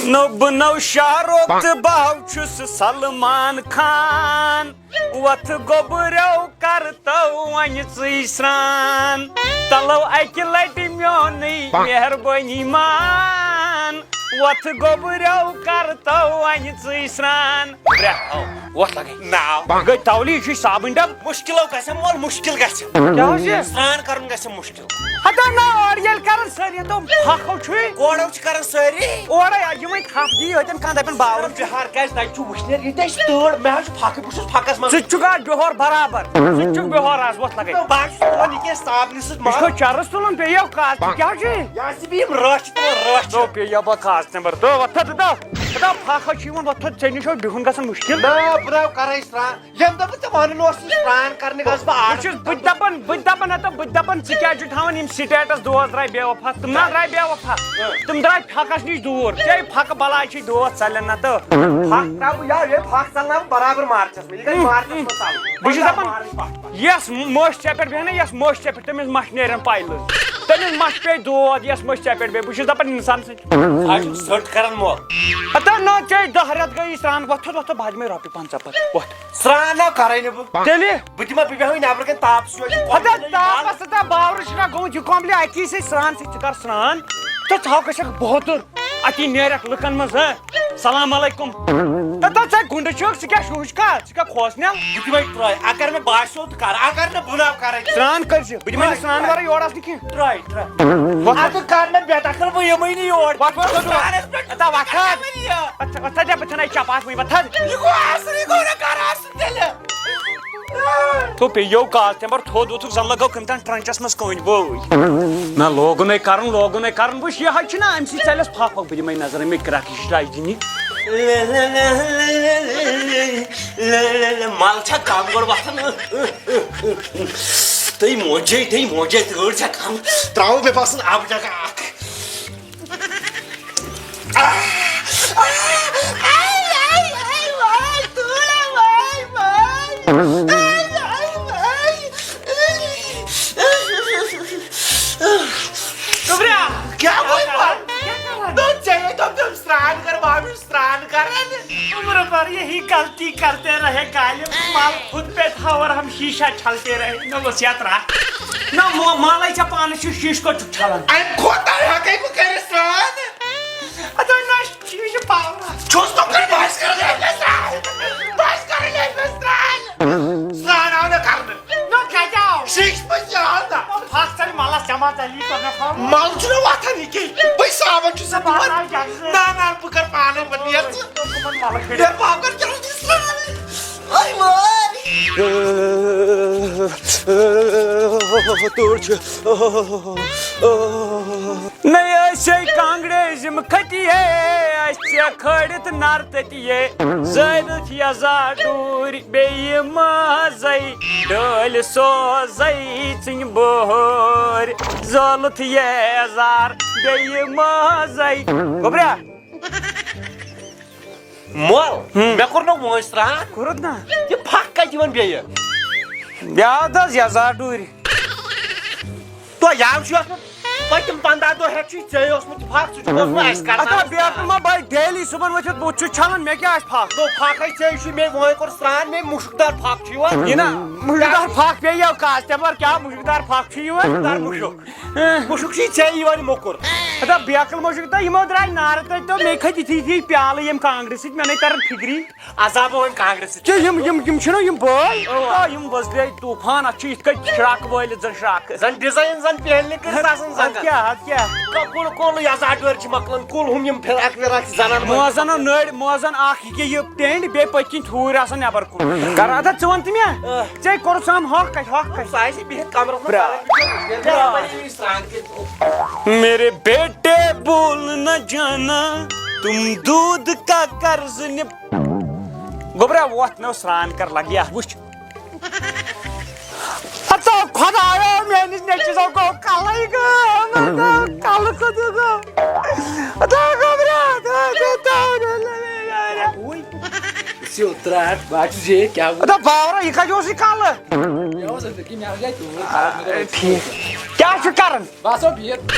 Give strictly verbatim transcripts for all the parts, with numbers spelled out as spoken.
نو بہٕ نو شاہ رخ تہٕ بہٕ ہاو چھُس سلمان خان۔ وۄتھ گوٚبریو کر تو وۄنۍ ژٕے سرٛان۔ تلو اکہِ لٹہِ میونٕے مہربٲنی مان۔ وۄتھ گوٚبریو کر تو وۄنۍ ژٕے سرٛان۔ برٛہ، وۄتھ لگے۔ ناو۔ گٔے تولی، یہِ چھُے صابٕنۍ ڈبہٕ۔ مُشکِلو گژھِ مول، مُشکِل گژھِ۔ کیٛاہ حظ چھِ؟ سرٛان کرُن گژھِ مُشکِل۔ ہتا نا، اورٕ ییٚلہِ کران سٲری، تِم پھکھو چھُے۔ اورٕ چھِ کران سٲری۔ اورے آ، یِمے تھپھ دی، ییٚتٮ۪ن کانٛہہ دَپن باورٕ چھُ۔ بِہار کیٛازِ؟ تَتہِ چھُ وٕشنیر، ییٚتہِ چھِ تۭر، مےٚ حظ چھُ پھکھٕے، بہٕ چھُس پھکھس منٛز۔ ژٕ تہِ چھُکھ آز جوہر برابر، ژٕ تہِ چھُکھ بِہار آز، وۄتھ لگے۔ بہٕ حظ چھُس تُلان یہِ کیٛاہ صابنہِ سۭتۍ یہِ چھُکھ مَل۔ چرس تُلان، بیٚیہِ یَو کَتھ، ژٕ کیٛاہ چھُے؟ یہِ حظ چھِ بیٚیہِ یِم رٲچھ تُلان، رٲچھ۔ نو، بیٚیہِ یَو بہٕ کَتھ نمبر دہ، وۄتھ تھَو، دَہ، دَہ، دَہ، پھکھ حظ چھِ یِوان، وۄتھ تھَو، ژےٚ نِش اوس بِہُن گژھان مُشکِل۔ نہ، بہٕ درٛاو کَرَے سرٛان۔ ییٚمہِ دۄہ بہٕ ژےٚ وَنُن اوسُس، سرٛان کرنہِ گژھٕ بہٕ بہٕ آرڈر۔ چھُس، بہٕ تہِ دَپان، بہٕ تہِ دَپان، ہَتہ، بہٕ تہِ دَپان، ژٕ کیٛازِ چھُکھ تھاوان یِم status، دوس درٛاے بے وفا؟ تِم نہ درٛاے بے وفا۔ تِم درٛاے پھَکَس نِش دوٗر۔ ژےٚ پھَکہٕ بَلاے چھِ دوس ژَلن نہ تہٕ۔ پھَکھ ترٛاوٕ بہٕ یَوٕ، یے پھَکھ ژَلناو بہٕ برابر مارچَس منٛز۔ یہِ گژھِ مارچَس منٛز ژَلُن۔ بہٕ چھُس دَپان، مارچ پَتھ پَتھ۔ یَس مٔچھ ژےٚ پٮ۪ٹھ بیٚہہِ نا، یَس مٔچھ ژےٚ پٮ۪ٹھ، تٔمِس مَچھ نیرن پَے لٔج۔ تٔمِس مَچھ پیٚیہِ دود، یَس مٔچھ ژےٚ پٮ۪ٹھ بیٚہہِ۔ بہٕ چھُس دَپان، اِنسان سٕنٛز آز چھُم ژٔٹ کران مول۔ ہتا نہ، ژےٚ دَہ رٮ۪تھ گٔیی سرٛان، وۄتھ تھوٚد، وۄتھ تھوٚد، بہٕ ہاوٕ دِمے رۄپیہِ پنٛژاہ پتہٕ، وۄتھ۔ سرٛان نہ کرے نہٕ بہٕ۔ تیٚلہِ؟ بہٕ دِمے، بہٕ بیٚہمے نٮ۪برٕ کَنہِ تاپس یورٕ۔ ہتا تاپس تہٕ تاپھ باورٕ چھُنہ گوٚمُت، یہِ کۄمبلہِ اَتی سۭتۍ سرٛان سۭتۍ، ژٕ کر سرٛان۔ تہٕ ژٕ ہاو گژھکھ بہتر، اَتی نیرکھ لُکن منٛز، ہہ؟ سلام علیکم۔ تہٕ تہٕ ژےٚ گُنڈٕ چھُکھ، ژٕ کیٛاہ شوٗہٕچ کَتھ؟ ژٕ کیٛاہ کھوژنٮ۪ل؟ بہٕ دِمے ٹراے، اگر مےٚ باسیو تہٕ کر، اگر نہٕ بہٕ نہ کرے۔ سرٛان کٔرۍ زِ، بہٕ دِمے نہٕ سرٛان ورٲے یورٕ اَژنہٕ کینٛہہ۔ Try, try. وۄتھ، وۄتھ۔ اَدٕ کر مےٚ بے دخل، بہٕ یِمٕے نہٕ یور۔ وۄتھ، وۄتھ، وۄتھ، وۄتھ۔ سرٛانَس پٮ۪ٹھ اَدا وۄتھ، کر وۄتھ۔ مےٚ یہِ؟ وۄتھ، وۄتھ، وۄتھ، بہٕ ژھٕنَے چپاتھ وٕنۍ، وۄتھ۔ یہِ گوٚو آسرٕے، گوٚو نہ کر آسُن تیٚلہِ۔ تو پیٚیو کاز تَمہِ پَتہٕ تھوٚد ووٚتھُکھ، زَن لَگٲو کٔمۍ تام ٹرٛنچَس منٛز کٔنٛڈۍ بٲے۔ نہ، لوگُن ہے کَرُن، لوگُن ہے کَرُن۔ وٕچھ، یہِ حظ چھُنہ اَمہِ سۭتۍ ژَلٮ۪س پھَپھ وَپھ۔ بہٕ دِمَے نظر، مےٚ کرٛٮ۪کھ یہِ چھِ ٹرٛاے دِنہِ۔ مَل چھا کَم گۄڈٕ وۄتھان؟ تٔمۍ موجے، تٔمۍ موجے، تۭر چھےٚ کم۔ ترٛاوو مےٚ باسان اَبہٕ جگہ اکھ۔ گوٚبریا، کیٛاہ گوٚو یِمن؟ کیٛاہ کران؟ دوٚپ ژےٚ، دوٚپ تٔمۍ سرٛان کر، بہٕ ہا چھُس سرٛان کران۔ عمر بھر یہی غلطی کرتے رہے غالب، مال خود پہ تھا اور ہم شیشہ چھلتے رہے۔ نہ وصیت رہا۔ نہ مو-، مالے ژےٚ پانس چھُ شیشہٕ کوٚت چھُکھ چھلان؟ امہِ کھۄتہٕ ہٮ۪کے بہٕ کٔرِتھ سرٛان؟ ادا نہ شیشہٕ پاورا۔ چھُس نہٕ کٔرِتھ، بس کر لے مےٚ سرٛان۔ بس کر لے مےٚ سرٛان۔ سرٛان آو نہٕ کرنہٕ۔ نہ کتہِ آو؟ شیشہٕ پٔتۍ آو نہ۔ پھکھ ژَلہِ مَلَس، ژےٚ ما ژَلی گۄڈٕنٮ۪تھ مَل؟ مَل چھُنہٕ وۄتھان یہِ کینٛہہ۔ بٔے صابن چھُس ژٕ بہٕ بَناو دِوان۔ جَگہٕ۔ نہ، نہ، بہٕ کَرٕ پانَے، بہٕ نیر ژٕ۔ ژٕ کَمَن مَلہٕ کھٔنِتھ؟ نیر، بہٕ کَرٕ کیٛاہ چھُس وَنان؟ آے مٲلۍ۔ تۭر چھِ۔ نَے ٲسے کانٛگڑِ زِم کھٔتی ہے، اَسہِ ژےٚ کھٲلِتھ نَر تٔتی ہے۔ زٲلِتھ یَزار ڈوٗرۍ بیٚیہِ مازَے۔ ڈٲلۍ سوزَے ژٕنۍ بۄہر، زٲلُتھ ییزار بیٚیہِ مازَے۔ گوٚبرا۔ مول، ہم۔ مےٚ کوٚر نہ وٲنٛسہِ سرٛان۔ کوٚرُتھ نا؟ یہِ پھکھ کَتہِ یِوان بیٚیہِ؟ بیٛاکھ دَز یَزار ڈوٗرِ۔ تو یاو چھُ اوسمُت پٔتِم پنٛداہ دۄہ ہٮ۪تھ چھُے ژےٚ اوسمُت یہِ پھکھ، ژٕ چھُکھ اوسمُت اَسہِ کرناوان اَدا بیٹہٕ سرٛان۔ ما بَے ڈیلی صُبحن ؤتھِتھ بہٕ چھُس چھَلان، مےٚ کیٛاہ آسہِ پھکھ؟ گوٚو پھکھ ہے ژےٚ چھُے، مےٚ وۄنۍ کوٚر سرٛان، مےٚ مُشُک دار پھکھ چھُ یِوان۔ یہِ نا مُشُک دار پھکھ پیٚیہِ یَو کَس تہِ، مگر کیٛاہ مُشُک دار پھکھ چھُ یِوان؟ مُشُک دار مُشُک۔ مُشُک چھُے ژےٚ یِوان یہِ موٚکُر۔ اَدا بیکٕل مُشُک تہٕ یِمو درٛاے نارٕ تَتہِ تہٕ مےٚ کھٔتۍ یِتھی یِتھی پیالہٕ ییٚمہِ کانٛگرِ سۭتۍ، مےٚ نَے تَران فِکری۔ عذاب وۄنۍ کانٛگرِ سۭتۍ۔ ژےٚ یِم، یِم، یِم چھِنہ یِم بٲے؟ اَوا۔ آ، یِم وۄزلے طوٗفان، اَتھ چھِ یِتھ کٔنۍ شرٛاکہٕ وٲلِتھ زَن شرٛاکہٕ۔ زَن ڈِزاین زَن پہلہِ کٔرِتھ آسان اَدٕ زَنٛگَن۔ کیٛاہ، اَدٕ کیٛاہ؟ کَ-، کُل، کُل یَزار ڈٲرۍ چھِ مۄکلان، کُل ہُم یِم فِراک وِراک چھِ زَنان وٲلۍ۔ موزَن ہہ نٔرۍ، موزَن اَکھ، یہِ کیٛاہ یہِ ٹٮ۪نٛڈ، بیٚیہِ پٔتۍ کِنۍ ٹھوٗرۍ آسان نٮ۪بَر کُن۔ کَر اَدا ژٕ وَن تہٕ مےٚ، آ۔ ژےٚ کوٚرُتھ سام ہۄکھ کَتہِ، ہۄکھ کَتہِ؟ سُہ آسہِ بِہِتھ کَمرَس منٛز برٛا۔ پَران، بِچٲرِس گرِ برٛا۔ پَران، یہِ سرٛان کٔرِتھ۔ میرے بیٹے بول نہ جانا، تم دودھ کا قرض نب-، گوٚبرا، وۄتھ نو سرٛان کر لگیا، وٕچھ۔ ہتو خۄدایا، میٲنِس نیٚچوِس ہا گوٚو کلٕے غٲب، ہتو کلہٕ کوٚت گوٚو؟ ہتو گوٚبرا، ہتو، ہتو، ہتو۔ سیو ترٛٹھ، بہٕ ہا چھُس یے، کیٛاہ گوٚو؟ ہتو باورا، یہِ کتہِ اوسُے کلہٕ؟ مےٚ اوس أنٛدرۍ کِنۍ، مےٚ حظ گٔے تۭر، مےٚ دوٚپ، ٹھیٖک۔ کیٛاہ چھُ کران؟ بہٕ آسو بِہِتھ۔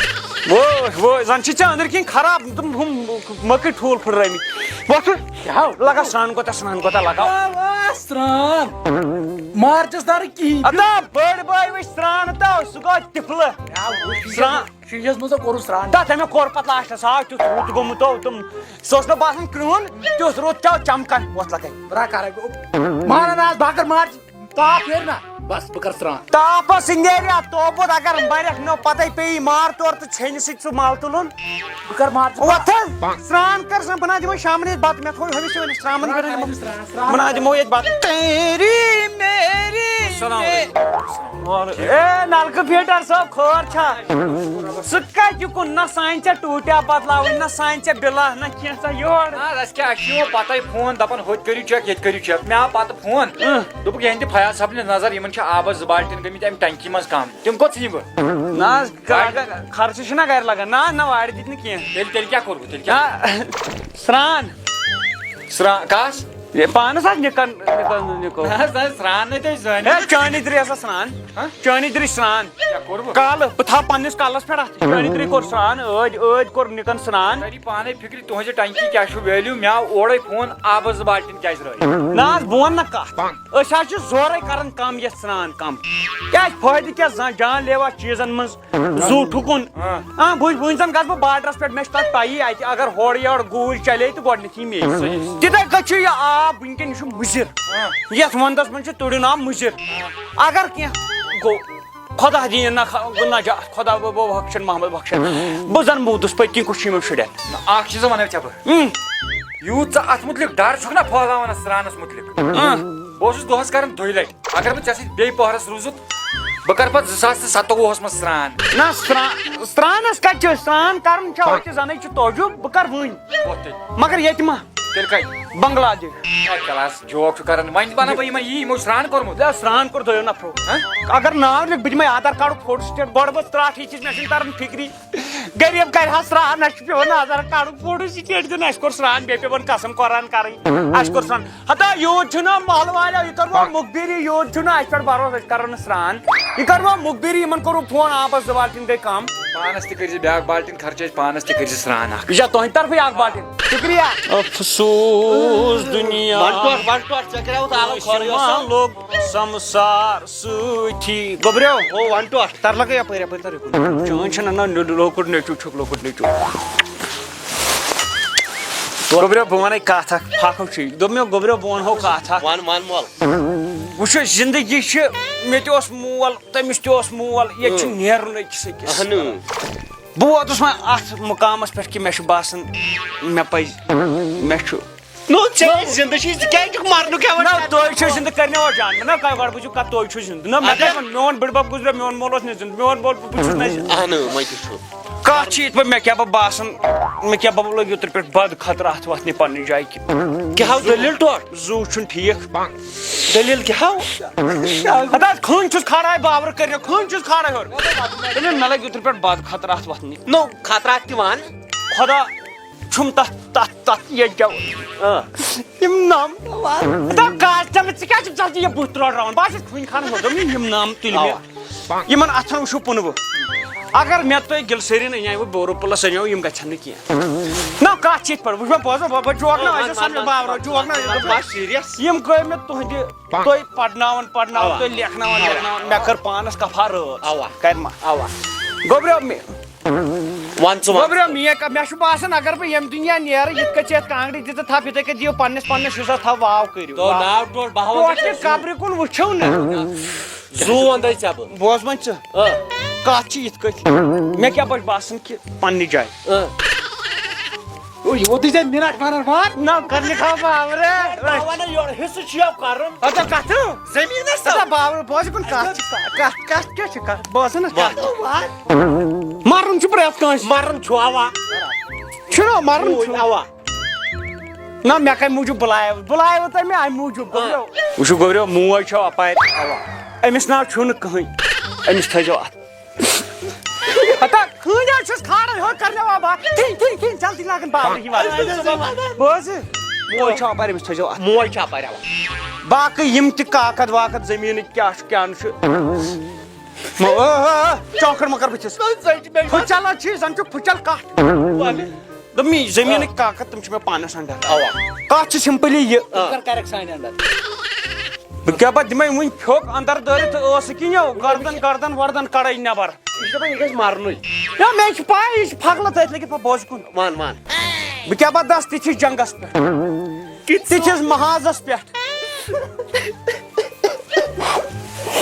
وٲے، وٲے، زن چھِ ژےٚ أنٛدرۍ کِنۍ خراب، تِم ہُم مٔکٕرۍ ٹھوٗل پھٕٹرٲومٕتۍ۔ وۄتھُن۔ کیٛاہ ہو؟ لگا سرٛان کوتاہ، سرٛان کوتاہ لگا۔ آ، آ، سرٛان۔ مارچس درٕ کِہیٖنۍ۔ ادا بٔڑ بٲے وٕچھ سرٛان تہٕ سُہ گوٚو تِفلہٕ۔ کیٛاہ وٕچھ؟ سرٛان۔ شیٖنجس منٛز کوٚرُس سرٛان۔ تَتھ مےٚ کوٚر پتہٕ لاسٹس، آو تیُتھ رُت گوٚمُت، تِم، سُہ اوس مےٚ باسان کرٛہُن، تیُتھ رُت چاو چمکان وۄتھ لگے۔ برا کرے گوٚو۔ مانن آز بہٕ کر مارچ۔ تاپھ ہیٚرِ نا، بس بہٕ کرٕ سرٛان۔ تاپس سۭتۍ نیرِ اَتھ توبُد، اگر مَرٮ۪کھ نہٕ پَتَے پیٚیہِ مار تورٕ تہٕ ژھیٚنہِ سۭتۍ سُہ مَل تُلُن۔ بہٕ کرٕ مارچ۔ وۄتھ حظ، سرٛان کر سا، بہٕ نہ دِمو شامنٕے بتہٕ، مےٚ تھوٚو ہُمِس وٲلِس شامن پٮ۪ٹھ دِمو۔ سرٛان، سرٛان۔ بہٕ نہ دِمو ییٚتہِ بتہٕ۔ تیری میری۔ السلام علیکم۔ اے، نلکہٕ فیٹر صٲب، خٲر چھا؟ سُہ کتہِ کُن؟ نہ سانہِ ژےٚ ٹوٗپیا بدلاوٕنۍ، نہ سانہِ ژےٚ بِلا، نہ کینٛہہ، ژےٚ یور۔ نہ، اَسہِ کیٛاہ، اَسہِ چھُ یِوان پتَے فون، دَپان، "ہوٚتہِ کٔرِو چیک، ییٚتہِ کٔرِو چیک۔" مےٚ آو پتہٕ فون۔ اۭں۔ دوٚپُکھ، "یِہنٛدِ فیاض صٲبنہِ نظر، یِمن چھِ آبس زٕ بالٹیٖن گٔمٕتۍ اَمہِ ٹنکی منٛز کم۔" تِم کوٚت ژھٕنہِ بہٕ؟ نہ حظ، خرچہٕ چھُنہ گرِ لگان۔ نہ، نہ، وارِ دِتۍ نہٕ کینٛہہ۔ تیٚلہِ، تیٚلہِ کیٛاہ کوٚر بہٕ؟ تیٚلہِ کیٛاہ؟ نہ، سرٛان۔ سرٛان، کس؟ یے پانس حظ نِکن، نِکن، نِکو۔ نہ حظ، نہ حظ، سرٛان نَے تُہۍ زٲنِو۔ ہے، چٲنی درٛے ہسا سرٛان۔ ہہ؟ چٲنی درٛے سرٛان۔ کیٛاہ کوٚر بہٕ؟ کالہٕ، بہٕ تھاو پننِس کلس پٮ۪ٹھ اتھ۔ چٲنی درٛے کوٚر سرٛان، ٲدۍ، ٲدۍ کوٚر نِکن سرٛان۔ تَری پانے فِکرِ، تُہنٛزِ ٹنکی کیٛاہ چھُ ویلیو؟ مےٚ آو اورے فون، آبس زٕ بالٹیٖن کیٛازِ رٲوۍ؟ نہ حظ، بہٕ ونہٕ نہٕ کتھ۔ أسۍ حظ چھِ زورے کران کم یتھ سرٛان کم۔ کیٛازِ فٲیدٕ کیٛاہ زان-، جان لیوا چیٖزن منٛز؟ زُو ٹھُکُن۔ آ۔ آ، بہٕ، وٕنۍ زن گژھٕ بہٕ بارڈرس پٮ۪ٹھ، مےٚ چھِ تتھ پَیی، اتہِ اگر ہورٕ یورٕ گوٗرۍ چلے تہٕ گۄڈٕنیتھٕے مے۔ صحیح۔ تِتھے کٔنۍ چھُ یہِ آب وٕنکیٚن، یہِ چھُ مُضِر۔ آ۔ یتھ ونٛدس منٛز چھُ تُرُن آب مُضِر۔ آ۔ اگر کینٛہہ گوٚو، خۄدا دِیِن نہ خ-، نجات، خۄدا ب-، ب-، بخشن، محمد بخشن۔ بہٕ زن موٗدُس پٔتۍ کِنۍ کُس چھُ یِمن شُرٮ۪ن۔ نہ، اکھ چیٖز ونہٕ بہٕ ژےٚ بہٕ۔ اۭں۔ یوٗت ژٕ اتھ مُتعلق ڈر چھُکھ نہ پھٲلاوان اتھ سرٛانس مُتعلق۔ اۭں۔ بہٕ اوسُس دۄہس کران دۄیہِ لٹہِ۔ اگر بہٕ ژےٚ سۭتۍ بیٚیہِ پٔہرس روٗزُس، بہٕ کرٕ پتہٕ زٕ ساس تہٕ ستووُہس منٛز سرٛان۔ نہ، سرٛا-، سرٛانس کتہِ چھُ؟ سرٛان کرُن چھا؟ أسۍ چھِ زنٕے چھِ توجُب، بہٕ کرٕ وٕنۍ۔ کوٚت تیٚلہِ؟ مگر ییٚتہِ ما؟ تیٚلہِ کتہِ؟ بنگلہ دیش۔ اے کلاس، جوک چھُ کران۔ وۄنۍ تہِ ونہٕ بہٕ یِمن یی، یِمو سرٛان کوٚرمُت۔ ہے، سرٛان کوٚر دۄیو نفرو۔ ہہ؟ اگر ناو لیکھ، بہٕ دِمے آدھار کارڈُک فوٹو سٹیٹ۔ گۄڈٕ بہٕ ترٛٹھ یہِ چیٖز، مےٚ چھُنہٕ تران فِکری۔ غریب کرِ ہا سرٛان، اَسہِ چھُ پٮ۪وان آدھار کارڈُک فوٹو سٹیٹ دیُن، اَسہِ کوٚر سرٛان، بیٚیہِ پٮ۪وان قسم قرآن کرٕنۍ۔ اَسہِ کوٚر سرٛان۔ ہتا یوٗت چھُنہ محلہٕ والٮ۪و، یہِ کوٚروٕ مُخبِری، یوٗت چھُنہ اَسہِ پٮ۪ٹھ بروسہٕ، أسۍ کرو نہٕ سرٛان۔ یہِ کوٚروٕ مُخبِری، یِمن کوٚروٕ فون، آبس زٕ بالٹیٖن گٔے کم۔ پانس تہِ کٔرۍ زِ بیٛاکھ بالٹیٖن خرچہِ، اَسہِ پانس تہِ کٔرۍ زِ سرٛان اکھ۔ یہِ چھا تُہنٛدِ طرفہٕ اکھ بالٹیٖن؟ شُکریہ۔ افسوس دُنیا۔ ون ٹوٹھ، ون ٹوٹھ، ژےٚ کریوُتھ عالم کٲنٛسہِ خورٕے ما اوسا؟ لوٚگ سمسار سۭتی۔ گوٚبریو۔ او، ون ٹوٹھ۔ تر لگے یپٲرۍ، یپٲرۍ تر یُکُن۔ چٲنۍ چھَنہٕ نہ لۄ-، لۄکُٹ نیٚچوٗ چھُکھ، لۄکُٹ نیٚچوٗ۔ گوٚبریو، بہٕ وَنَے کَتھ اَکھ، پھَکھ ہو چھُے۔ دوٚپ مےٚ، گوٚبریو، بہٕ وَنہو کَتھ اَکھ۔ وَن، وَن مول۔ وٕچھو، زِندگی چھِ، مےٚ تہِ اوس مول، تٔمِس تہِ اوس مول، ییٚتہِ چھُ اۭں۔ نیرُن أکِس أکِس۔ اَہنُو۔ بہٕ ووتُس وۄنۍ اَتھ مُقامَس پٮ۪ٹھ کہِ مےٚ چھُ باسان، مےٚ پَزِ، مےٚ چھُ نو، ژےٚ ییٚلہِ زِندٕ چھُے، ژٕ کیٛازِ چھُکھ مرنُک ہٮ۪وان نہ، ٹٮ۪نشن؟ تُہۍ چھِو زِندٕ، کَرنہِ اور جان۔ نہ، کَرِ گۄڈٕ بوٗزِو کَتھ، تُہۍ چھِو زِندٕ۔ نہ، مےٚ اَدٕ؟ کَتہِ ووٚن؟ میون بٕڈبَب گُزریو، میون مول اوس نہٕ زِندٕ۔ میون مول، بہٕ چھُس نہ زِندٕ۔ اَہَن، وۄنۍ تہِ چھُ۔ کَتھ چھِ یِتھ پٲٹھۍ، مےٚ کیٛاہ بہٕ باسان، مےٚ کیٛاہ بہٕ لٔگِو ترٛےٚ پٮ۪ٹھ بَد خطرٕ اَتھ وۄتھنہِ پنٛنہِ جایہِ کہِ۔ کیٛاہ ہاو دٔلیٖل ٹوٹھ؟ زُو چھُنہٕ ٹھیٖک، دٔلیٖل کیٛاہ ہاو؟ ہتا خٲنۍ چھُس کھاران باورٕ کٔرِتھ، خٲنۍ چھُس کھاران ہیوٚر۔ دوٚپمَے، مےٚ لَگہِ یُترٕ پٮ۪ٹھ بَد خطرٕ اَتھ وۄتھنہِ۔ نو، خطرات تہِ وَن۔ خۄدا چھُم تَتھ، تَتھ، تَتھ ییٚتہِ گٮ۪وُن۔ آ۔ یِم نام۔ دَپ کاش، ژےٚ ژٕ کیٛازِ چھُکھ جلدی یہِ بُتھ ترٛوڑراوان؟ بہٕ ہا چھُس کھُنہِ خانَس منٛز۔ دوٚپمَے، یِم نام تُلۍ مےٚ۔ اَوا۔ یِمَن اَتھَن وٕچھِو پُنوٕ۔ اگر مےٚ تۄہہِ گِلسٲرِن اَنیٛاوٕ، بورو پٕلَس اَنیٛاو، یِم گژھن نہٕ کینٛہہ۔ نہ، کَتھ چھِ یِتھ پٲٹھۍ؟ وٕچھ مےٚ بوزو، بہٕ، بہٕ جوک نہ، آ، ٲسۍزیو وَن، سَمجھان، وَن، باورو، وَن، جوک نہ وَن، ٲسۍزیو وَن، سَمجھان۔ بَس سیٖریَس۔ یِم گٔے مےٚ تُہٕنٛدِ، تۄہہِ پَرناوان، پَرناوان، اَوا۔ تۄہہِ لیکھناوان، اَوا۔ لیکھناوان، مےٚ کٔر پانَس کَفا رٲژ۔ اَوا۔ کَرِ ما؟ اَوا۔ گوٚبریو مےٚ۔ وَن ژٕ وَن۔ گوٚبریو مےٚ کَتھ، مےٚ چھُ باسان، اگر بہٕ ییٚمہِ دُنیا نیرٕ، یِتھ کٔنۍ ژےٚ یَتھ کانٛگرِ دِژٕتھ تھَپھ، یِتھَے کٔنۍ دِیِو پنٛنِس، پنٛنِس حِصَس تھَپھ، واو کٔرِو۔ تو واو۔ ناو ٹوٹھ بہٕ ہاوَن ٹوٹھ ژےٚ کِنہٕ قبرِ کُن وٕچھِو نہٕ۔ زُو وَن دَے ژےٚ بہٕ۔ بوز وۄنۍ ژٕ۔ آ۔ کَتھ چھِ یِتھ کٔنۍ، مےٚ کیٛاہ پَزِ باسان کہِ پنٛنہِ جایہِ۔ آ۔ او، یہِ ووتُے ژےٚ مِنٹ وَنان وَن۔ نہ، کَرنہِ کھاو بہٕ آورٕ۔ وَنان یورٕ حِصہٕ چھُ یَو کَرُن۔ اَدٕ کَتھ؟ زٔمیٖنَس اَدٕ تَل۔ باورٕ، بوز یہِ کُن کَتھ چھِ، کَتھ، کَتھ کیٛاہ چھِ کَتھ؟ بوز نہٕ کَتھ۔ وَن۔ مَرُن چھُ پرٛٮ۪تھ کٲنٛسہِ۔ مَرُن چھُ، اَوا۔ چھُنہ مَرُن چھُ۔ اَوا۔ نہ، مےٚ کَمہِ موٗجوٗب بُلایو؟ بُلایو تۄہہِ مےٚ اَمہِ موٗجوٗب، آ۔ گوٚبریو۔ وٕچھِو، گوٚبریو، موج چھو اَپارِ۔ اَوا۔ أمِس ناو چھُنہٕ کٕہٕنۍ۔ أمِس تھٲیزیو اَتھ۔ ہتا، کٕہٕنۍ حظ چھُس کھاران، ہیوٚر کَرناوان بہٕ۔ تھِنۍ، تھِنۍ، تھِنۍ، جلدی لاگَن باورٕ یہِ وَنُن۔ بوزٕ؟ موج چھو اَپارِ، أمِس تھٲیزیو اَتھ۔ موج چھِ اَپارِ، اَوا۔ باقٕے یِم تہِ کاکَد واکَد زٔمیٖنٕکۍ کیٛاہ چھُ، کیٛاہ نہٕ چھُ۔ مہ-، آ، آ، آ، چوکر مہ کر بٕتھِس۔ نہ، زَن چھِ مےٚ پھُچل حظ چھِ، زَن چھُ پھُچل کَٹھ۔ وَلہٕ۔ دوٚپُن، یہِ زٔمیٖنٕکۍ کاکد، تِم چھِ مےٚ پانَس اَنڈَر۔ اَوا۔ کَتھ چھِ سِمپٕلی یہِ۔ ژٕ کَر کَرَکھ سانہِ اَنڈَر؟ بہٕ کیٛاہ پَتہٕ دِمَے وٕنہِ پھیوٚک اَنٛدَر دٲرِتھ تہٕ ٲسہٕ کِنۍ یو گَردَن، گَردَن وَردَن کَڑَے نٮ۪بَر۔ یہِ چھِ دَپان، یہِ گژھِ مَرنُے۔ یا مےٚ چھِ پَے، یہِ چھِ پھَکلہٕ تٔتھۍ لٔگِتھ پَتہٕ بوزٕ کُن۔ وَن، وَن۔ بہٕ کیٛاہ پَتہٕ دَس تِتھِس جنٛگَس پٮ۪ٹھ، تِتھِس محاذَس پٮ۪ٹھ۔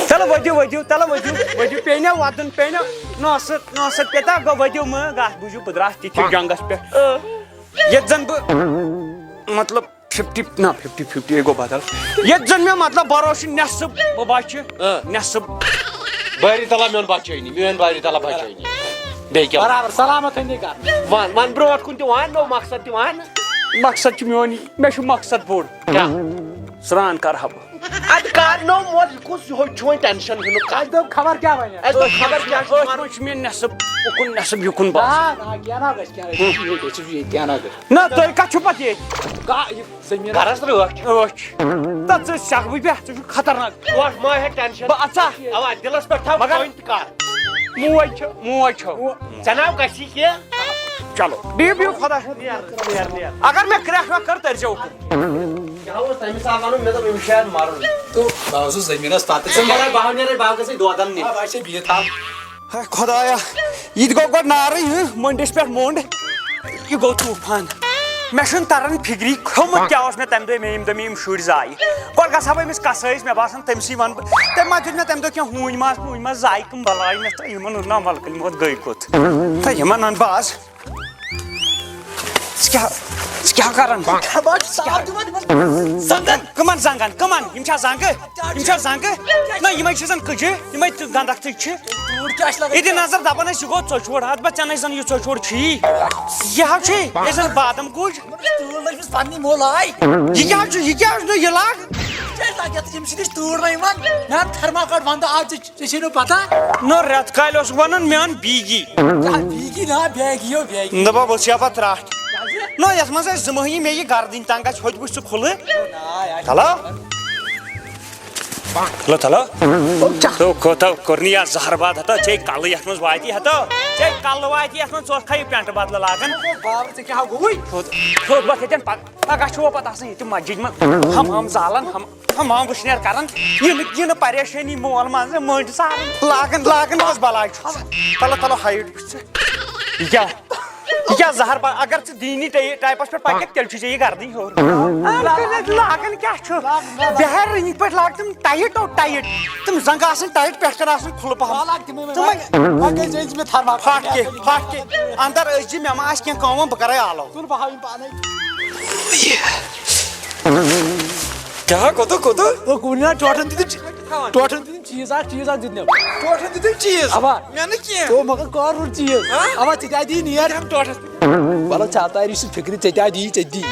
تَلہٕ ؤدِو، ؤدِو، تَلہٕ ؤدِو، ؤدِو، پیٚیہِ نا وَدُن، پیٚیہِ نا نوسہٕ، نوسہٕ پیٚتا گوٚو، ؤدِو مہٕ، گژھ بوٗزِو، بہٕ درٛاس تِتھِس جنٛگَس پٮ۪ٹھ۔ ییٚتہِ زَن بہٕ، مطلب، فِفٹی، نہ، فِفٹی فِفٹی گوٚو بدل۔ ییٚتہِ زَن مےٚ، مطلب، بھروسہٕ چھُ نٮ۪صٕب بہٕ بچہٕ، آ۔ نٮ۪صٕب۔ باری تلا میون بچٲنی، میون باری تلا بچٲنی۔ بیٚیہِ کیٛاہ؟ برابر، سلامت تھٲینی کر۔ وَن، وَن برونٛٹھ کُن تہِ وَن، نوٚو مقصد تہِ وَن۔ مقصد چھُ میون یی، مےٚ چھُ مقصد بوٚڑ۔ کیٛاہ؟ سرٛان کرٕ ہا بہٕ۔ اَدٕ کر نوٚو مول، یہِ کُس یِہوٚے چھُ وۄنۍ ٹٮ۪نشن ہیوٚنُکھ؟ اَسہِ دوٚپ خبر کیٛاہ وَنہِ۔ اَسہِ دوٚپ خبر کیٛاہ چھُ أتھۍ وَنُن۔ منٛز چھُ مےٚ نٮ۪صٕب اُکُن نٮ۪صٕب یُکُن باسان۔ نہ، نہ، کینٛہہ نہ گژھِ، کینٛہہ نہ گژھِ، یہِ چھُ ییٚتہِ، کینٛہہ نہ گژھِ۔ نہ، تُہۍ کَتھ چھُو پَتہٕ ییٚتہِ؟ کا-، یہِ زٔمیٖن۔ گرس رٲچھ۔ رٲچھ۔ تہٕ ژٕ سیٚکھ بہٕ پٮ۪ٹھ، ژٕ چھُکھ خطرناک۔ وۄٹھ ما ہیٚکھ ٹٮ۪نشن۔ بہٕ اَژا۔ اَوا، دِلس پٮ۪ٹھ تھاو مگر کٲنۍ تہِ کَر۔ موج چھِ، موج چھِ۔ ژےٚ ناو گژھی کینٛہہ؟ چلو، بِہِو، بِہِو خۄدایَس۔ نیر، نیر، نیر۔ اگر مےٚ کرٛٮ۪کھ وٮ۪کھ کٔر، تٔرۍزیو اُکُن۔ کیٛاہ اوس تَمہِ ساتہٕ وَنُن؟ مےٚ دوٚپ، أمِس چھُ یارٕ مَرُن۔ تہٕ بہٕ اوسُس زٔمیٖنَس پَتہٕ۔ ژٕ مگر بہٕ ہاو نیرَے، بہٕ ہاو گژھے دۄدَن نِنہِ۔ آ، بہٕ ہا چھُسے بِہِتھ تھاو۔ ہے خۄدایا، یہِ تہِ گوٚو گۄڈٕ نارٕے، ہہ، مٔنٛڈِس پٮ۪ٹھ موٚنٛڈ۔ یہِ گوٚو طوٗفان۔ مےٚ چھُنہٕ تَران فِکری، کھیوٚمُت کیٛاہ اوس مےٚ تَمہِ دۄہ، مےٚ ییٚمہِ دۄہ مےٚ یِم شُرۍ زایہِ۔ گۄڈٕ گژھٕ ہا بہٕ أمِس قصٲیِس، مےٚ باسان، تٔمۍ سٕے وَنہٕ بہٕ۔ تٔمۍ ما دیُت مےٚ تَمہِ دۄہ کینٛہہ ہوٗنۍ ماز پوٗنۍ ماز، زایہِ کٕم بَلایہِ مےٚ تہٕ یِمَن اوٚن نا مَلکہٕ، یِمو ووت گٔے کوٚت۔ تہٕ یِمَن وَنہٕ بہٕ آز۔ ژٕ کیٛاہ، ژٕ کیٛاہ کَران؟ زَنٛگَن۔ کٕمَن زَنٛگَن؟ کٕمَن؟ یِم چھا زَنٛگہٕ؟ یِم چھا زَنٛگہٕ؟ نہ، یِمَے چھِ زَن کٕجہِ، یِمَے تہٕ گَنٛدَکھ تہٕ چھِ۔ ژوٗر کیٛاہ چھِ لَگان؟ یہِ دِ نظر، دَپان ٲسۍ یہِ گوٚو ژۄچہِ ووٚڑ۔ اَتھ بہٕ ژےٚ نَے زَن یہِ ژۄچہِ ووٚڑ چھُیی۔ یہِ ہا چھُے، یہِ زَن بادَم گوٚج۔ تۭر لٔج مٕژ پَننی مول آے۔ یہِ کیٛاہ چھُ، یہِ کیٛاہ چھُ، یہِ لاگ؟ کیٛازِ لاگہِ اَتھ؟ ییٚمہِ سۭتۍ أسۍ تۭر نہ یِوان۔ نہ، تھرماکاٹ وَنٛدٕ آو ژےٚ، ژےٚ چھے نہٕ پَتہ۔ نہ، رٮ۪تہٕ کالہِ اوس وَنان مےٚ اَن بیگی۔ کیٛاہ بیگی؟ نہ، بیگی ہو، بیگی۔ دَپان بہٕ چھُس یَپَتھ ترٛٹھ۔ کیٛازِ؟ نہ، یَتھ منٛز آسہِ زٕ مٔہنی مےٚ یہِ گردٕنۍ تنٛگ آسہِ، ہوٚتہِ وٕچھ ژٕ کھُلہٕ۔ نہ، یہِ آسہِ چلو۔ تھلو، تھلو۔ تو کوتاہ کوٚر نہٕ یَتھ زہر باد ہتو، ژےٚ کَلہٕ یَتھ منٛز واتی ہتو۔ ژےٚ کَلہٕ واتی یَتھ منٛز، ژٕ اوسکھا یہِ پٮ۪نٛٹہٕ بدلہٕ لاگان؟ بابر، ژےٚ کیٛاہ گوٚوُے؟ تھوٚد، تھوٚد وۄتھ ییٚتٮ۪ن پَک-، پَگاہ چھُ وۄنۍ پَتہٕ آسان ییٚتہِ مسجِد منٛز حمام زالان، حم-، حمام وٕشنیر کران۔ یہِ نہٕ، یہِ نہٕ پریشٲنی مول منٛزٕ مٔنٛڈۍ ساران۔ لاگان، لاگان اوس بلاے چھُ۔ تھلو، تھلو، ہایٹ وٕچھ ژٕ۔ یہِ کیٛاہ؟ یہِ کیٛاہ زہر با-، اگر ژٕ دیٖنی ٹے-، ٹایپس پٮ۪ٹھ پککھ، تیٚلہِ چھُے ژےٚ یہِ گردٕنۍ ہیوٚر۔ آ، لاگان کیٛاہ چھُ؟ بہر رٔنگۍ پٲٹھۍ لاگ تِم ٹایٹ او ٹایٹ۔ تِم زنٛگہٕ آسن ٹایٹ، پٮ۪ٹھ کنہِ آسن کھُلہٕ پہم۔ وَلہٕ لاگ تِمے وۄنۍ۔ تِمے۔ وۄنۍ گٔے زٔنۍ زِ مےٚ تھرماکاٹ۔ پھٹھ کے، پھٹھ کے۔ اندر أژۍ زِ، مےٚ ما آسہِ کینٛہہ کٲم، بہٕ کرے آلو۔ تُل بہٕ ہاوٕ یِم پانے۔ کیٛاہ؟ کوٚتُو، کوٚتُو؟ او، کُنہِ نا ٹوٹھن دیُتُم چی-، ٹوٹھن دیُتُم چیٖز اکھ، چیٖز اکھ دیُتنم۔ ٹوٹھن دیُتُم چیٖز؟ اوا۔ مےٚ نہٕ کینٛہہ۔ او، مگر کر روٗد چیٖز؟ ہا؟ اوا، ژےٚ تہِ آے دی نیر ہم ٹوٹھس۔ وَلہٕ ژےٚ تہِ تَری سُہ فِکرِ، ژےٚ تہِ آے دی، ژےٚ تہِ دی۔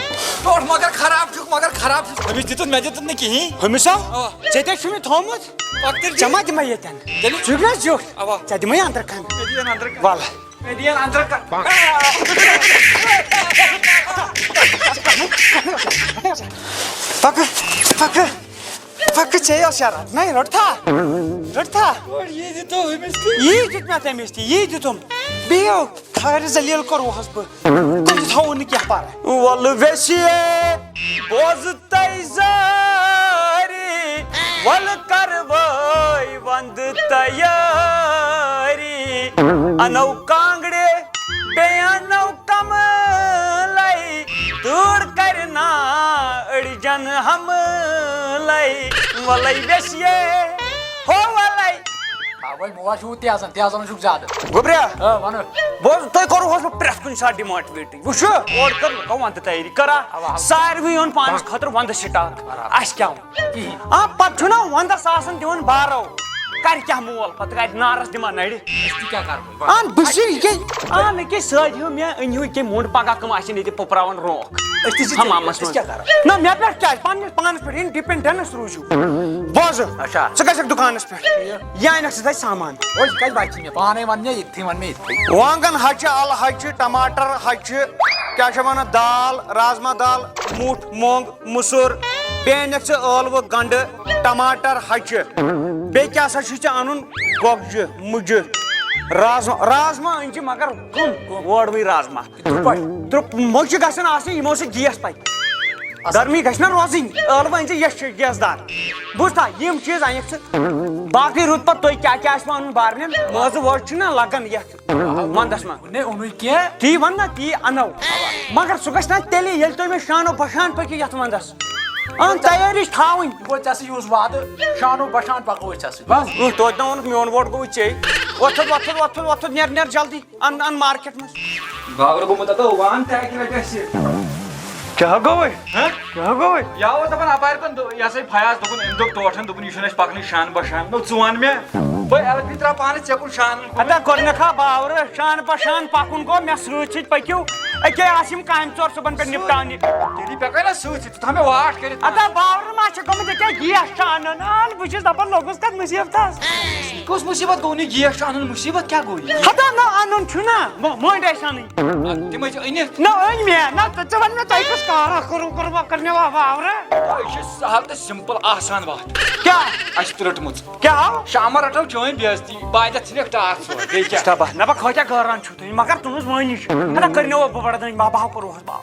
ٹوٹھ مگر خراب چھُکھ، مگر خراب چھُکھ۔ أمِس دیُتُتھ، مےٚ دیُتُتھ نہٕ کِہیٖنۍ۔ ہُمِس ہا؟ اوا۔ ژےٚ تہِ چھُ مےٚ تھوٚومُت۔ پۄپھتٕر ژےٚ ما دِمے ییٚتٮ۪ن؟ تیٚلہِ؟ ژٕ چھُکھ نہ زیُٹھ؟ اوا۔ ژےٚ دِمے اندر کن۔ مےٚ دِیِن اندر کن۔ وَلہٕ۔ مےٚ دِیِن اندر کن۔ پکہٕ، پکہٕ، پکہٕ، ژےٚ ٲس یارا۔ نَے، رٔٹتھا؟ رٔٹتھا؟ گۄڈٕ یی دِتو أمِس تہِ۔ یی دیُت مےٚ تٔمِس تہِ، یی دیُتُم۔ بِہِو، خٲرِ ذلیل کوٚروہَس بہٕ۔ تٔمۍ تھوٚو نہٕ کینٛہہ پَرٕ۔ وَلہٕ ویسیے، بوز تَے زٲری، وَلہٕ کَروٲے وَندٕ تیٲری۔ اَنو کانٛگڑِ، بیٚیہِ اَنو کملے، تۭر کرِ نا أڑجن حملے۔ وَلَے ویسیے، ہو وَلَے۔ آ، وۄنۍ بوز چھُ تیزن، تیزن چھُکھ زیادٕ۔ گوٚبریا۔ آ، وَنہٕ۔ بوز، تُہۍ کوٚروہَس بہٕ پرٛٮ۪تھ کُنہِ ساتہٕ ڈِماٹِویٹٕے۔ وٕچھو، اورٕ کٔر لُکو وَندٕ تیٲری۔ کٔرا؟ اَوا۔ ساروٕے اوٚن پانَس خٲطرٕ وَندٕ سٹاک۔ برابر۔ اَسہِ کیٛاہ ووٚن؟ کِہیٖنۍ۔ آ، پَتہٕ چھُنہ وَندَس آسان دِوان بارو۔ کَرِ کیٛاہ مول پَتہٕ؟ کَرِ نارَس دِوان نَرِ۔ أسۍ تہِ کیٛاہ کَرو؟ اَن بہٕ چھُس یہِ کیٛاہ، اَن یہِ کیٛاہ سۭتۍ ہیوٚو مےٚ، أنۍ ہیوٚو یہِ کیٛاہ موٚنٛڈ، پَگاہ کٕم آسن ییٚتہِ پُپراوان رونٛکھ أسۍ تہِ چھِ حمامَس أسۍ منٛز۔ کیٛاہ کَرو؟ نہ، مےٚ پٮ۪ٹھ کیٛازِ؟ پَنٕنِس پانَس پٮ۪ٹھ independence روٗزِو۔ بوزٕ۔ اچھا۔ ژٕ گژھکھ دُکانَس پٮ۪ٹھ۔ یہِ۔ یہِ اَنَکھ ژٕ تَتہِ سامان۔ وۄنۍ کَتہِ واتہِ مےٚ؟ پانَے وَن مےٚ ییٚتھی، وَن مےٚ ییٚتھی۔ وانٛگَن ہَچہِ، اَلہٕ ہَچہِ، ٹماٹر ہَچہِ، کیٛاہ چھِ وَنان، دال، رازما دال، مُٹھ، مۄنٛگ، مُسُر، بیٚیہِ اَنَکھ ژٕ ٲلوٕ، گنٛڈٕ، ٹماٹر، ہَچہِ۔ بیٚیہِ کیٛاہ سا چھُے ژےٚ اَنُن؟ گۄگجہِ، مُجہِ۔ رازما، رازما أنۍ زِ، مگر کم؟ وٲڑوٕے رازما۔ ترٛوٚپٹ۔ ترٛوٚپ-، مۄنٛجہِ گژھن آسنہِ یِمو سۭتۍ گیس پکہِ۔ گرمی گژھِ نہ روزٕنۍ، ٲلوٕ أنۍ زِ یَس چھِ گیس دار۔ بوٗزتھا، یِم چیٖز اَنکھ ژٕ۔ باقٕے روٗد پتہٕ تۄہہِ کیٛاہ کیٛاہ آسہِ وَنُن بارنٮ۪ن، مٲزٕ وٲر چھِنہ لَگان یَتھ وَندَس منٛز۔ نے اوٚنُے کینٛہہ۔ تی وَن نہ، تی اَنو۔ مگر سُہ گژھِ نہ تیٚلہِ، ییٚلہِ تُہۍ مےٚ شانو بَشان پٔکِو یَتھ وَندَس۔ اَہَن، تیٲری چھِ تھاوٕنۍ۔ گوٚو ژےٚ سۭتۍ یُس وعدٕ، شانو بَشان پَکو أسۍ ژےٚ سۭتۍ۔ بَس۔ اۭں، توتہِ نہ ووٚنُکھ، میون ووٹ گوٚو ژےٚ۔ وۄتھ تھوٚد، وۄتھ تھوٚد، وۄتھ تھوٚد، نیر، نیر جلدی۔ اَن، اَن مارکیٹ منٛز۔ باورٕ گوٚمُت ہتو وان تہِ اَکہِ لٹہِ اَسہِ۔ کیٛاہ گوٚوُے؟ ہہ؟ کیٛاہ گوٚوُے؟ یہِ اوس دَپان اَپارِ کُن دو-، یہِ ہسا یہِ فیاض دوٚپُن، أمۍ دوٚپ ٹوٹھن، دوٚپُن، یہِ چھُنہٕ اَسہِ پَکنٕے شان بہ شان۔ نو، ژٕ وَن مےٚ، بہٕ ایل پی ترٛاو پانَس ژےٚ کُن شانَن کُن۔ ہتا کوٚر مےٚ کھا باورٕ، شان پہ شان پَکُن گوٚو، مےٚ سۭتۍ سۭتۍ پٔکِو۔ أکے آسہٕ یِم کامہِ ژور صُبحن پٮ۪ٹھ نِپٹاونہِ۔ تیٚلی پٮ۪کَے نا سۭتۍ سۭتۍ، ژٕ تھاو مےٚ واٹھ کٔرِتھ۔ ہتا باورٕ ما چھِ گوٚمُت، أکے گیس چھُ اَنُن۔ اَہَن، بہٕ چھُس دَپان لوٚگُس کَتھ مُصیٖبتَس۔ کُس مُصیٖبت گوٚو نہٕ؟ گیس چھُ اَنُن مُصیٖبت، کیٛاہ گوٚو یہِ؟ ہتا نہ اَنُن چھُنہ، مۄ-، مۄنٛڈ آسہِ اَنٕنۍ۔ آ، تِمے چھِ أنِتھ۔ نہ أنۍ مےٚ، نہ ژٕ، ژٕ وَن مےٚ تۄہہِ کُس کارا کوٚروٕ، کوٚروٕ، کٔر مےٚ وا-، واورٕ۔ یہِ چھِ سہل تہٕ simple آسان وَتھ۔ کیٛاہ؟ اَسہِ تہٕ رٔٹمٕژ۔ کیٛاہ آو؟ شامَن رَٹو چٲنۍ بے عزتی، بایدَتھ ژھٕنٮ۪کھ ٹاس ژور، بیٚیہِ کیٛاہ؟ چھُ تباہ۔ نہ بہٕ کھوژیا گٲران چھُ تُہۍ، مگر تُہٕنٛز مٲنی چھِ۔ ہتا کٔرۍ مےٚ وۄنۍ بہٕ بَڑٕ دٔنۍ، بہٕ، بہٕ ہا کوٚروہَس باو۔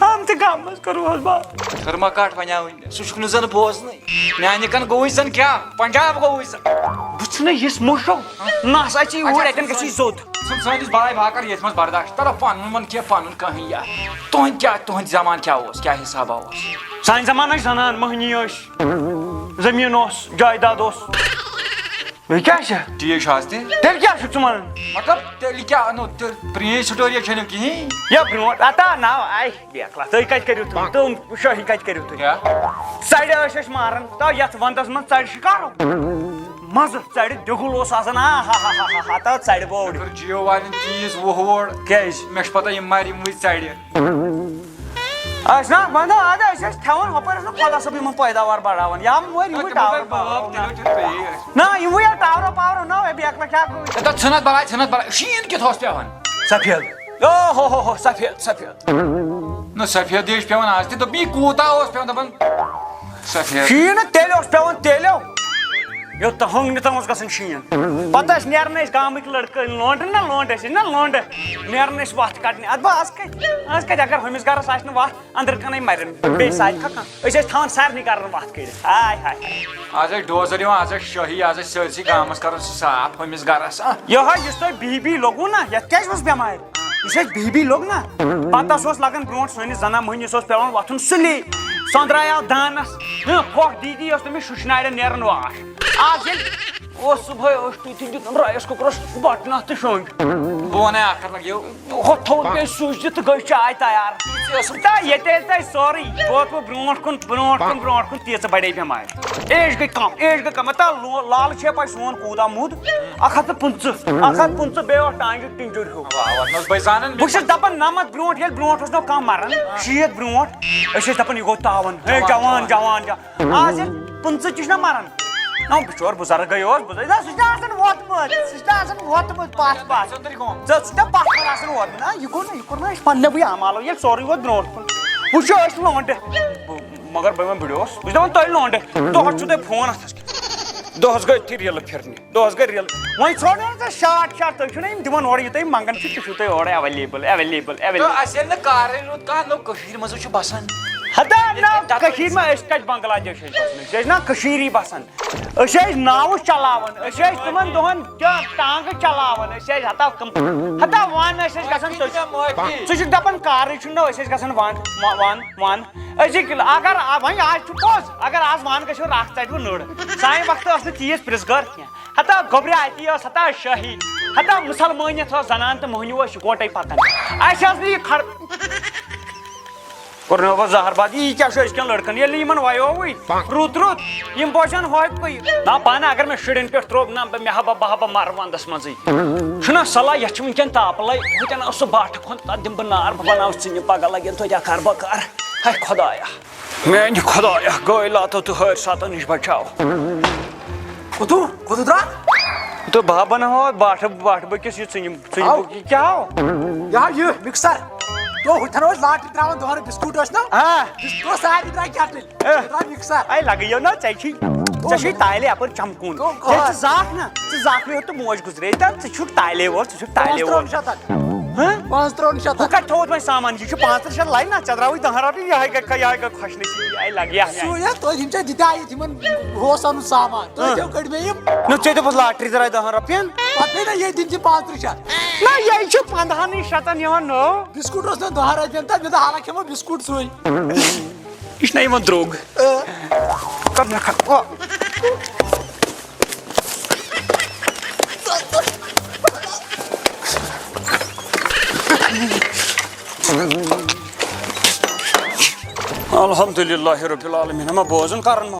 آمتہِ گامہٕ منٛز کوٚروہَس باو۔ کٔرما کَٹ وَنیٛاوٕے مےٚ، سُہ چھُکھ نہٕ زَن بوزنٕے۔ میٛانہِ کَن گوٚوُے زَن کیٛاہ؟ پنجاب گوٚوُے زَن۔ بہٕ چھُس نہ یِژھ مُشک، نہ ہسا چھِ یہِ اوٗرۍ، اَتٮ۪ن گژھِ یہِ زوٚد۔ ژھٕن سٲنِس بلاے باکر ییٚتھۍ منٛز برداش، ترا پنُن وۄنۍ کینٛہہ پنُن کٕہٕنۍ یا۔ تُہُنٛد کیٛاہ، تُہُنٛد زمانہٕ کیٛاہ اوس، کیٛاہ حسابہ اوس؟ سانہِ زمانہٕ ٲسۍ زنان مٔہنی ٲسۍ، زٔمیٖن اوس، جایداد اوس۔ بیٚیہِ کیٛاہ چھِ؟ ٹھیٖک چھُ حظ تہِ۔ تیٚلہِ کیٛاہ چھُکھ ژٕ وَنان؟ مطلب، تیٚلہِ کیٛاہ اَنو؟ تیٚلہِ پرٛٲنۍ سٹوری چھَنہٕ کِہیٖنۍ۔ یا برٛونٛٹھ، اَتا ناو، آے۔ بیکلا، تُہۍ کَتہِ کٔرِو تُہۍ؟ تِم شٲہی کَتہِ کٔرِو تُہۍ؟ کیٛاہ؟ ژَرِ ٲسۍ أسۍ ماران، تو یَتھ وَندَس منٛز ژَرِ شِکارو۔ مَزٕ، ژَرِ دیُگُل اوس آسان، آ ہا ہا ہا ہا ہا، تو ژَرِ بوٚڑ۔ کٔر جِیو والٮ۪ن تیٖژ وُہ ووڑ۔ کیٛازِ؟ مےٚ چھِ پَتہ، یِم مَرِ یِموٕے ژَرِ۔ أسۍ نا وَنو، اَدٕ أسۍ ٲسۍ تھاوان ہُپٲرۍ ٲس نہٕ خۄدا صٲب یِمَن پٲداوار بَڑاوان۔ یا مٔرۍ یِموٕے تِمَن ٹاورو پٮ۪ٹھ پاورو بَب، نا۔ تیٚلہِ چھُنہٕ بیٚیہِ أسۍ۔ نا، یِموٕے یا ٹاورو پاورو نا، اے بیکلا کیٛاہ گوٚو؟ ہے، تَتھ ژھٕنَتھ بَلاے، ژھٕنَتھ بَلاے۔ شیٖن کیُتھ اوس پٮ۪وان؟ سفید۔ او ہو ہو ہو، سفید، سفید۔ نہ، سفید چھُ پٮ۪وان آز تہِ۔ دوٚپ، یہِ کوٗتاہ اوس پٮ۪وان؟ دَپان، سفید۔ شیٖن نہٕ تیٚلہِ اوس پٮ۪وان تیٚلہِ۔ یوٚت تہٕ ہنٛگ نہٕ تام اوس گژھان شیٖن۔ پَتہٕ ٲسۍ نیران أسۍ گامٕکۍ لٔڑکہٕ، لونٛڈٕ نہ لونٛڈٕ ٲسۍ نہ لونٛڈٕ۔ نیران ٲسۍ وَتھ کَڑنہِ۔ اَدٕ بہٕ آز کَتہِ، آز کَتہِ، اگر ہُمِس گَرَس آسہِ نہٕ وَتھ، أنٛدرٕ کَنَے مَرن بیٚیہِ ساتہِ کھۄکان۔ أسۍ ٲسۍ تھاوان سارنٕے گَرَن وَتھ کٔڑِتھ۔ ہاے ہاے ہاے۔ آز ٲسۍ ڈوزر یِوان، آز ٲسۍ شٲہی، آز ٲسۍ سٲرسٕے گامَس کَران سُہ صاف ہُمِس گَرَس۔ آ۔ یِہوٚے یُس تۄہہِ بی بی لوٚگوُ نہ، یَتھ کیٛازِ اوس بٮ۪مارِ؟ یُس اَسہِ بی بی لوٚگ نہ، پَتہٕ اوس لَگان برونٛٹھ سٲنِس زَنان مۄہنِوِس اوس پٮ۪وان وۄتھُن سُلے۔ سۄنٛدرایاو دانَس۔ ہہ، پھۄکھ دی دی ٲس تٔمِس شُشنارٮ۪ن نیران واش۔ آز ییٚلہِ اوس صُبحٲے اوس تُہۍ تہِ دیُتُن رایِس کُکرَس بَٹنَس تہٕ شۄنٛگۍ۔ بہٕ وَنَے اَکھ کَتھ لَگیو۔ ہۄتھ تھوٚوُن پیٚیہِ سُچ دِتھ تہٕ گٔے چاے تیار۔ تہٕ ییٚتہِ ییٚلہِ تۄہہِ سورُے ووتوٕ برونٛٹھ کُن، برونٛٹھ کُن، برونٛٹھ کُن، تیٖژٕ بَڑے بٮ۪مارِ۔ ایج گٔے کَم، ایج گٔے کَم۔ مطلب، لو-، لالہٕ چھے پَے سون کوٗتاہ موٚد؟ اَکھ ہَتھ تہٕ پٕنٛژٕہ، اَکھ ہَتھ پٕنٛژٕہ، بیٚیہِ اوس ٹانٛگہِ ٹِنٛجُر ہیوٗ۔ واہ، وَتھ منٛز بٔے زانَن مےٚ۔ بہٕ چھُس دَپان، نَمَتھ برونٛٹھ ییٚلہِ برونٛٹھ اوس نہ کانٛہہ مَران، شیٖتھ برونٛٹھ، أسۍ ٲسۍ دَپان، یہِ گوٚو تاوَن۔ ہے، جوان، جوان، جوان، جوان۔ آز ییٚلہِ پٕنٛژٕہ تہِ چھُنہ مَران۔ نہ، بِچور بُزرٕگ گٔے اوس، بُزرٕگ۔ نہ، سُہ چھُ آسان ووتمُت، سُہ چھُ آسان ووتمُت پَتھ پَتھ۔ ژٕ، سُہ چھُ پَتھ کُن آسان ووتمُت۔ نہ، یہِ گوٚو نہ، یہِ کوٚر نہ اَسہِ پنٛنٮ۪وٕے عمالو، ییٚلہِ سورُے ووت برونٛٹھ کُن۔ وٕچھو أسۍ لونٛڈٕ۔ بہٕ، مگر بہٕ وَنہٕ بٕڈٕ اوس، بہٕ چھُس دَپان تۄہہِ لونٛڈٕ۔ دۄہَس چھُو تۄہہِ فون اَتھَس کٮ۪تھ۔ دۄہَس گٔے أتھی ریلہٕ پھِرنہِ۔ دۄہَس گٔے ریل۔ وۄنۍ ژھانٛڈو نہٕ ژےٚ شاٹ شاٹ، تُہۍ چھِو نہ یِم دِوان اورٕ، یہِ تُہۍ منٛگان چھِو، تہِ چھُو تۄہہِ اورَے available، available، available۔ تہٕ اَسہِ ییٚلہِ نہٕ کارٕے روٗد کانٛہہ، نہ کٔشیٖرِ منٛز چھُ بَسان۔ ہتا ییٚلہِ نہ، تۄہہِ دَپان کٔشیٖرِ منٛز، أسۍ کَتہِ بنٛگلہ دیش ٲسۍ بَسان؟ أسۍ ٲسۍ نہ کٔشیٖرِ بَسان۔ أسۍ ٲسۍ ناوٕ چلاوان، أسۍ ٲسۍ تِمَن دۄہَن کیٛاہ ٹانٛگہٕ چلاوان، أسۍ ٲسۍ ہتا کٕم، ہتا وَن ٲسۍ أسۍ گژھان، تُہۍ، ژٕ چھُکھ دَپان کارٕے چھُنہٕ، نہ أسۍ ٲسۍ گژھان وَن، وَن، وَن۔ أزِکۍ اگر آ-، وۄنۍ آز چھُ پوٚز، اگر آز وَن گٔژھِو رَکھ ژَٹہِ وٕ نٔر۔ سانہِ وقتہٕ ٲس نہٕ تیٖژ پرٛژھ گٲر کینٛہہ۔ ہتا گوٚبرِ اَتی ٲس، ہتا شٲہی، ہتا مُسلمٲنیت ٲس، زنان تہٕ مۄہنیو ٲسۍ یِکوَٹَے پَکان۔ اَسہِ ٲس نہٕ یہِ کھڑ-، کوٚر مےٚ گوٚو زہر باد، یی کیٛاہ چھُ أزکٮ۪ن لٔڑکَن؟ ییٚلہِ نہٕ یِمَن وَیووُے، رُت رُت، یِم بوزن ہوے پُے۔ نہ پانہٕ اگر مےٚ شُرٮ۪ن پٮ۪ٹھ ترٛوو، نہ بہٕ، مےٚ ہا بہٕ، بہٕ ہا بہٕ مَرٕ وَندَس منٛزٕے۔ چھُنہ صلاح، یَتھ چھُ وٕنکٮ۪ن تاپہٕ لَے، ہُتٮ۪ن اوس سُہ باٹھٕ کھۄن، تَتھ دِمہٕ بہٕ نار، بہٕ بَناوٕ ژٕنہِ پَگاہ لَگن توتہِ اَکھ کَرٕ بہٕ کَرٕ۔ ہے خۄدایا۔ میانہِ خۄدایا، گٲلۍ لاتو تہٕ ہٲرۍ ساتن نِش بچاو۔ کوٚتُو؟ کوٚتُو درٛاو؟ تہٕ بہٕ ہا بناوہا باٹھٕ، باٹھٕ بٔکِس یہِ ژٕنہِ، ژٕنہِ آو۔ بُک، یہِ کیٛاہ آو؟ یہِ آو یہِ مِکسر۔ تو ہُتھن اوس لاٹرِ ترٛاوان دۄہن بِسکوٗٹ ٲسۍ نا؟ آ۔ بِس-، تو سارے درٛاے کیٹٕلۍ۔ اے۔ درٛاو مِکسر۔ اے لگیو نا ژےٚ چھی۔ ژےٚ چھُے تالے اپٲرۍ چمکُن۔ کُم؟ ہے، ژٕ زاکھ نا، ژٕ زاکھ مےٚ ہیوٚت تہٕ موج گُزرے، دپ ژٕ چھُکھ تالے وول، ژٕ چھُکھ تالے وول۔ پانٛژترٕٛہن شتن۔ ہہ؟ پانٛژترٕٛہن شتن۔ ہُہ کتہِ تھوٚوُتھ وۄنۍ سامان؟ یہِ چھُ پانٛژترٕٛہ شتھ لگہِ نا، ژےٚ درٛاوٕے دہن رۄپین، یہے گٔے، یہے گٔے خۄش نصیٖبی، یہے لگہِ، یہے۔ سُے ہا، تُہۍ یِم ژےٚ دِتۍ یِتھ یِمن ہوسن ہُنٛد سامان، تُہۍ ہہ۔ کیٛاہ کٔڑۍ مےٚ یِم؟ نہ، ژےٚ دوٚپُتھ لاٹری درٛاے دہن رۄپین۔ پتہٕ گٔے نا ییٚتہِ دِتۍ تِم پانٛژترٕٛہ شتھ۔ نہ، یہِ چھُ پندہنٕے شتن یِوان نوٚو۔ بسکوٹ اوس نہٕ دہن رۄپین تہٕ مےٚ دوٚپ حالہ کھٮ۪مو بسکوٹ سُے۔ یہِ چھُنہ یِوان درٛوگ۔ کر مےٚ کھا-، او۔ الحمدللہ رب العالمین۔ اما بوزُن کرن ما۔